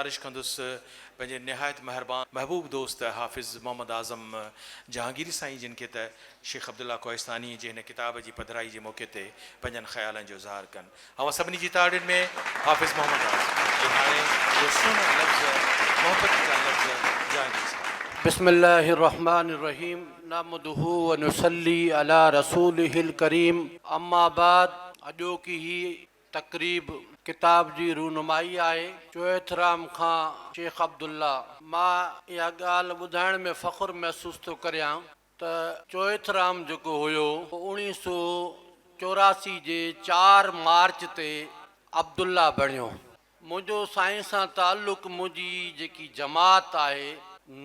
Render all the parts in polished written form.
گذارش ڪندس پنهنجي نهايت مهربان محبوب دوست حافظ محمد اعظم جهانگيري سائين جن کي ته شيخ عبدالله ڪوهستاني جي هن ڪتاب جي پڌرائي جي موقعي تي پنهنجن خيالن جو اظهار ڪن. اوهان سڀني جي تاڙين ۾ حافظ محمد اعظم ۽ هاڻي اهي سهڻا لفظ محبت جا لفظ جهانگيري صاحب. بسم الله الرحمٰن الرحيم نحمده ونصلي علي رسوله الڪريم اما بعد اڄوڪي هي تقريب ڪتاب جي رونمائي آهي. چوئٿرام کان شيخ عبدالله. مان اها ڳالهه ٻڌائڻ ۾ فخر محسوس ٿو ڪريان ته چوئٿرام جيڪو هيو اهو اوڻيهه سو 84 جي چار مارچ تي عبدالله بڻيو. منهنجو سائين سان تعلق منهنجي جيڪي جماعت آهي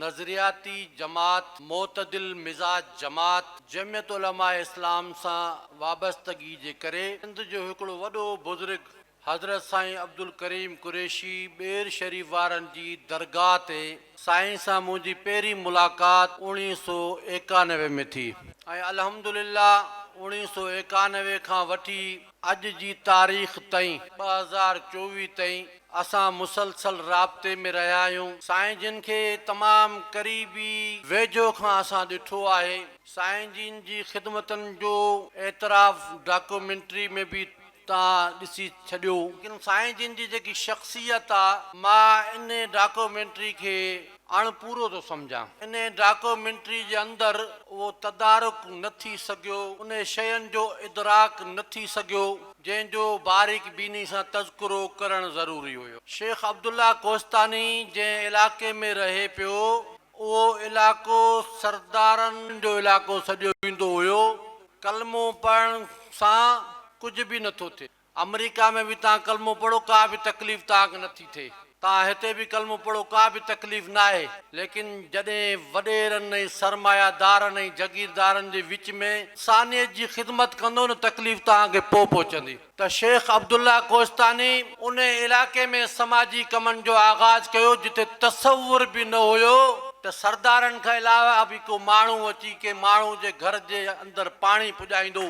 نظرياتي جماعت معتدل مزاج جماعت جمعيت علماء اسلام سان وابستگي جي ڪري سنڌ جو هڪڙو وڏو بزرگ حضرت سائين عبدالڪريم قريشي ٻير شريف وارن جي درگاهه تي سائين سان منهنجي پهرين ملاقات 1991 ۾ ٿي ۽ الحمدلله 1991 کان وٺي اڄ جي تاريخ تائين 2024 تائين اسان مسلسل رابطي ۾ رهيا آهيون. سائين جن کي تمام قريبي ويجهو کان اسان ڏٺو آهي. سائين جن جي خدمتن جو اعتراف ڊاڪومينٽري ۾ به توهان ڏسي ڇڏيو. ليڪن سائين جن جي جيڪي شخصيت آ مان انهي ڊاڪومينٽري کي اڻ پورو ٿو سمجهان. انهي ڊاڪومينٽري جي اندر اهو تدارڪ نه ٿي سگهيو، انهي شين جو ادراڪ نه ٿي سگهيو، جنهن جو باريڪ بيني سان تذڪرو ڪرڻ ضروري هيو. شيخ عبدالله ڪوهستاني جنهن علائقي ۾ رهي پيو، اهو علائقو سردارن جو علائقو سڏيو ويندو هيو. ڪلمو پڙهڻ سان ڪجهه به نٿو ٿئي. آمريڪا ۾ به توهان ڪلمو پڙهو ڪا به تڪليف توهان کي نٿي ٿئي. توهان هتي به ڪلمو پڙهو ڪا به تڪليف ناهي. ليڪن جڏهن وڏيرن ۽ سرمايه دارن ۽ جگيردارن جي وچ ۾ انسانيت جي خدمت ڪندو نه تڪليف توهان کي پوء پهچندي. ته شيخ عبدالله ڪوهستاني انهي علائقي ۾ سماجي ڪمن جو آغاز ڪيو جتي تصور به نه هيو ته سردارن کان علاوه به ڪو ماڻهو اچي ڪنهن ماڻهو جي گهر جي اندر پاڻي پڄائيندو.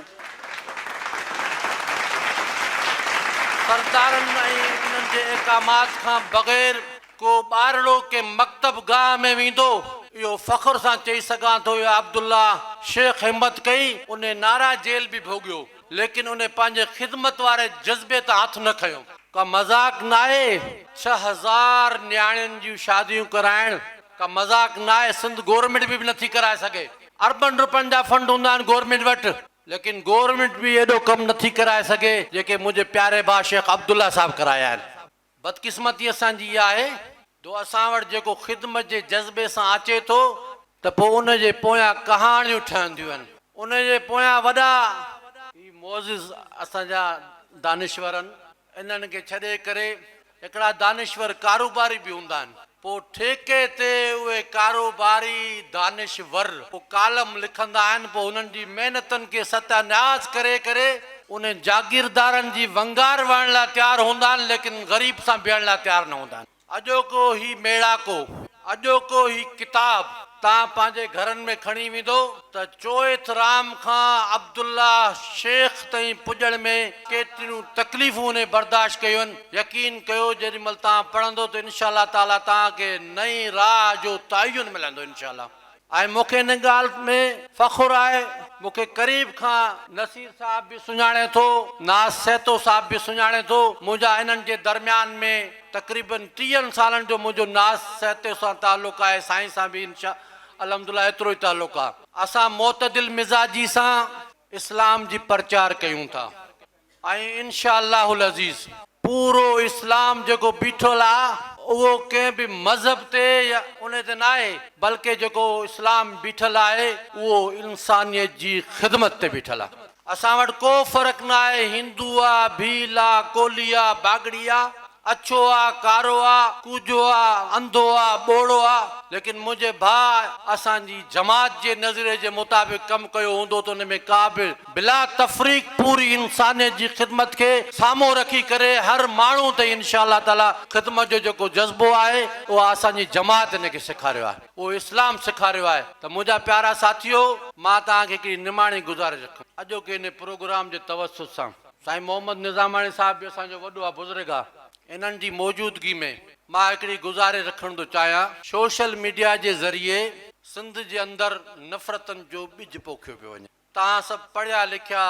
سردارن ۽ انهن جي احڪامات کان بغير ڪو ٻارڙو ڪنهن مڪتب گاهه ۾ ويندو، اهو فخر سان چئي سگهان ٿو اهو عبدالله شيخ همت ڪئي، انهي نارا جيل به ڀوڳيو، ليڪن انهي پنهنجي خدمت واري جذبي تان هٿ نه کنيو. ڪا مذاق ناهي 6000 نياڻين جون شاديون ڪرائڻ ڪا مذاق ناهي، سنڌ گورنمينٽ به نٿي ڪرائي سگهي، اربن روپين جا فنڊ هوندا آهن گورنمينٽ وٽ، ليڪن گورنمينٽ به ايڏو ڪم نٿي ڪرائي سگهي جيڪي منهنجي پياري ڀاء شيخ عبدالله صاحب ڪرايا آهن. بدقسمتي اسان جي اها آهي جو اسان وٽ جيڪو خدمت جي جذبي سان اچي ٿو ته پوء ان جي پويان ڪهاڻيون ٺهنديون آهن، ان جي پويان وڏا هي معزز اسان جا دانشور آهن، انهن کي ڇڏي ڪري هڪڙا دانشور ڪاروباري به هوندا آهن، پوء ٺيڪي تي اهي ڪاروباري دانشور پوء ڪالم لکندا آهن، پوء انهن جي محنتن کي ستياناس ڪري ڪري انهن جاگيردارن جي ونگار وهڻ لاء تيار هوندا آهن، ليڪن غريب سان بيهڻ لاء تيار نه هوندا آهن. اڄوڪو هي ميڙاڪو، اڄوڪو هي ڪتاب توهان پنهنجي گهرن ۾ کڻي ويندو ته چوئٿ رام کان عبدالله شيخ تائين پڄڻ ۾ ڪيتريون تڪليفون انهي برداشت ڪيون آهن، يقين ڪيو جيڏي مهل توهان پڙهندو ته انشاء الله تعاليٰ توهان کي نئين راهه جو تعين ملندو انشاء الله. ۽ مون کي ان ڳالهه ۾ فخر آهي، مون کي قريب کان نصير صاحب به سڃاڻي ٿو، ناز سهتو صاحب به سڃاڻي ٿو، منهنجا انهن جي درميان ۾ تقريبن ٽيهن سالن جو منهنجو ناز سهتي سان تعلق آهي، سائين سان به انشاء الحمدلله ايترو ئي تعلق آهي. اسان معتدل مزاجي سان اسلام جي پرچار ڪيون ٿا. ۽ انشاء الله العزيز پورو اسلام جيڪو بيٺل آ اهو ڪنهن به مذهب تي يا انهي تي ناهي بلڪه جيڪو اسلام بيٺل آهي اهو انسانيت جي خدمت تي بيٺل آ. اسان وٽ ڪو فرق ناهي هندو آ، ڀيل آ، ڪولهي آ، باگڙي آ، اڇو آ، ڪارو آ، ڪوجهو آ، انڌو آ، ٻوڙو آ، ليڪن منهنجي ڀاء اسان جي جماعت جي نظريي جي مطابق ڪم ڪيو هوندو ته ان ۾ ڪا به بلا تفريق پوري انسانيت جي خدمت کي سامهون رکي ڪري هر ماڻهو تائين انشاء الله تعالي خدمت جو جيڪو جذبو آهي اها اسان جي جماعت ان کي سيکاريو آهي اهو اسلام سيکاريو آهي ته منهنجا پيارا ساٿيو مان توهان کي هڪڙي نماڻي گذارش رکان اڄوڪي ان پروگرام جي توسط سان سائين محمد نظاماڻي صاحب به اسان جو وڏو آ بزرگ آ انهن جي موجودگي ۾. مان هڪڙي گذارش رکڻ ٿو چاهيان. سوشل ميڊيا جي ذريعي سنڌ جي اندر نفرتن جو ٻج پوکيو پيو وڃي. توهان سڀ پڙهيا لکيا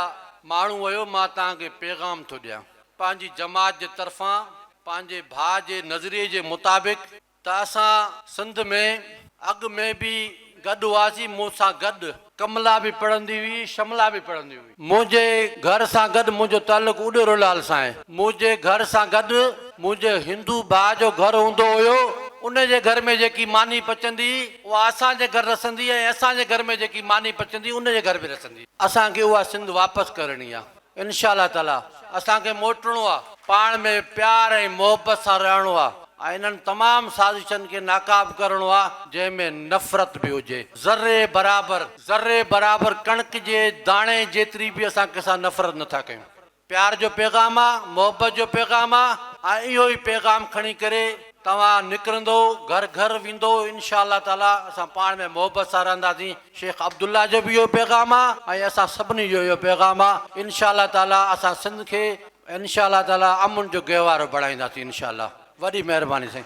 ماڻهو آهيو، مان توهان کي پيغام ٿو ڏيان پنهنجي جماعت جي طرفان پنهنجي ڀاء جي نظريي جي مطابق ته اسان سنڌ ۾ اڳ ۾ به گڏ هئاسين، مون سان گڏ ڪملا به پڙهندي هئي، شملا به پڙهندي هئي. منهنجي گهر سان گڏ منهنجو تعلق اڏيرو لال سان آهي. منهنجي گهر سان گڏ منهنجي هندو ڀاء جو گهر هوندو هيو، ان جي گهر ۾ جيڪي ماني پچندي هئي، اها اسان جي گهر رسندي هئي ۽ اسان جي گهر ۾ جيڪي ماني پچندي هئي، ان جي گهر به رسندي هئي. اسان کي اها سنڌ واپس ڪرڻي آهي. انشاء الله تعاليٰ اسان کي موٽڻو آ، پاڻ ۾ پيار ۽ محبت سان رهڻو آ ۽ انهن تمام سازشن کي ناڪام ڪرڻو آ جنهن ۾ نفرت به هجي. ذري برابر ذري برابر ڪڻڪ جي داڻي جيتري به اسان ڪنهن سان نفرت نه ٿا ڪيون. پيار جو پيغام آ، محبت جو پيغام آ ۽ اهو ئي پيغام کڻي ڪري توهان نڪرندو گهر گهر ويندو انشاء الله تعاليٰ اسان پاڻ ۾ محبت سان رهنداسين. شيخ عبدالله جو به اهو پيغام آ ۽ اسان سڀني جو اهو پيغام آ انشاء الله تعالي اسان سنڌ کي انشاء الله تعالي امن جو گهوارو بڻائينداسين انشاء الله وڏي مهرباني سائين.